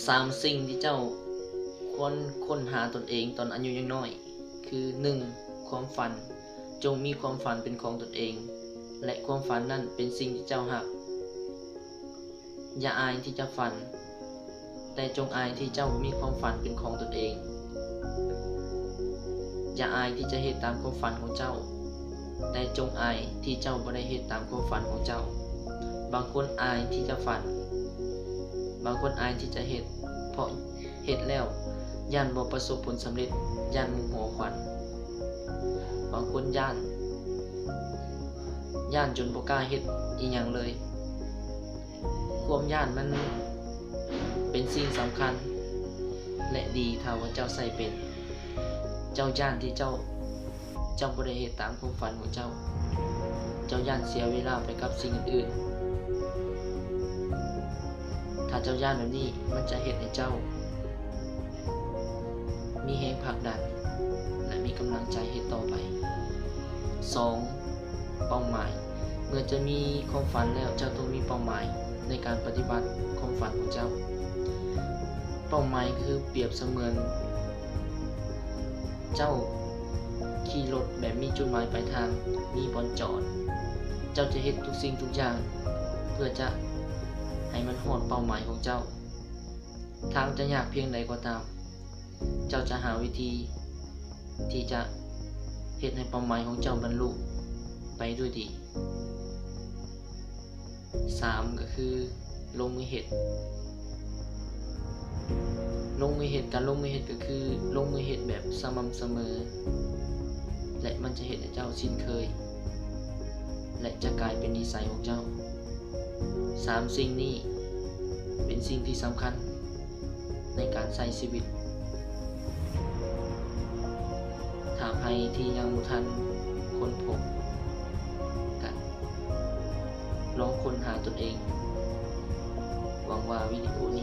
ສາມສິ່ງທີ່ເຈົ້າຄວນຄົ້ນຫາຕົນເອງຕອນອາຍຸຍັງນ້ອຍ ຄື ໜຶ່ງ ຄວາມຝັນ. ຈົ່ງມີຄວາມຝັນເປັນຂອງຕົນເອງ ແລະ ຄວາມຝັນນັ້ນເປັນສິ່ງທີ່ເຈົ້າຮັກ. ຢ່າອາຍທີ່ຈະຝັນ, ແຕ່ຈົ່ງອາຍທີ່ເຈົ້າມີຄວາມຝັນເປັນຂອງຕົນເອງ. ຢ່າອາຍທີ່ຈະເຮັດຕາມຄວາມຝັນຂອງເຈົ້າ, ແຕ່ຈົ່ງອາຍທີ່ເຈົ້າບໍ່ໄດ້ເຮັດຕາມຄວາມຝັນຂອງເຈົ້າ. ບາງຄົນອາຍທີ່ຈະຝັນ, ບາງຄົນອາຍທີ່ຈະເຮັດ, ເພາະເຮັດແລ້ວຢ້ານບໍ່ປະສົບຜົນສຳເລັດ, ຢ້ານໝູ່ຫົວຂວັນ. ບາງຄົນຢ້ານ, ຢ້ານຈົນບໍ່ກ້າເຮັດອີ່ຫຍັງເລີຍ. ຄວາມຢ້ານມັນເປັນສິ່ງສຳຄັນ ແລະ ດີຖ້າວ່າເຈົ້າໃຊ້ເປັນ. ເຈົ້າຢ້ານທີ່ເຈົ້າ, ເຈົ້າບໍ່ໄດ້ເຮັດຕາມຄວາມຝັນຂອງເຈົ້າ. ເຈົ້າຢ້ານເສຍເວລາໄປກັບສິ່ງອື່ນໆ. ຖ້າເຈົ້າຢ້ານແບບນີ້, ມັນຈະເຮັດໃຫ້ເຈົ້າມີແຮງຜັກດັນ ແລະ ມີກຳລັງໃຈເຮັດຕໍ່ໄປ. ສອງ ເປົ້າໝາຍ. ເມື່ອເຈົ້າມີຄວາມຝັນແລ້ວ, ເຈົ້າຕ້ອງມີເປົ້າໝາຍໃນການປະຕິບັດຄວາມຝັນຂອງເຈົ້າ. ເປົ້າໝາຍຄືປຽບສະເໝືອນເຈົ້າຂີ່ລົດແບບມີຈຸດໝາຍປາຍທາງ, ມີບ່ອນຈອດ. ເຈົ້າຈະເຮັດທຸກສິ່ງທຸກຢ່າງເພື່ອຈະໃຫ້ມັນຮອດເປົ້າໝາຍຂອງເຈົ້າ. ທາງຈະຍາກພຽງໃດກໍຕາມ, ເຈົ້າຈະຫາວິທີທີ່ຈະເຮັດໃຫ້ເປົ້າໝາຍຂອງເຈົ້າບັນລຸໄປດ້ວຍດີ. ສາມ ກໍຄືລົງມືເຮັດ. ລົງມືເຮັດ, ການລົງມືເຮັດກໍຄືລົງມືເຮັດແບບສະໝ່ຳສະເໝີ ແລະ ມັນຈະເຮັດໃຫ້ເຈົ້າຊິນເຄີຍ ແລະ ຈະກາຍເປັນນິໄສຂອງເຈົ້າ. ສາມສິ່ງນີ້ເປັນສິ່ງທີ່ສຳຄັນໃນການໃຊ້ຊີວິດ. ຖ້າໃຜທີ່ຍັງບໍ່ທັນຄົ້ນພົບ, ກະລອງຄົ້ນຫາຕົນເອງ. ຫວັງວ່າວິດີໂອນີ້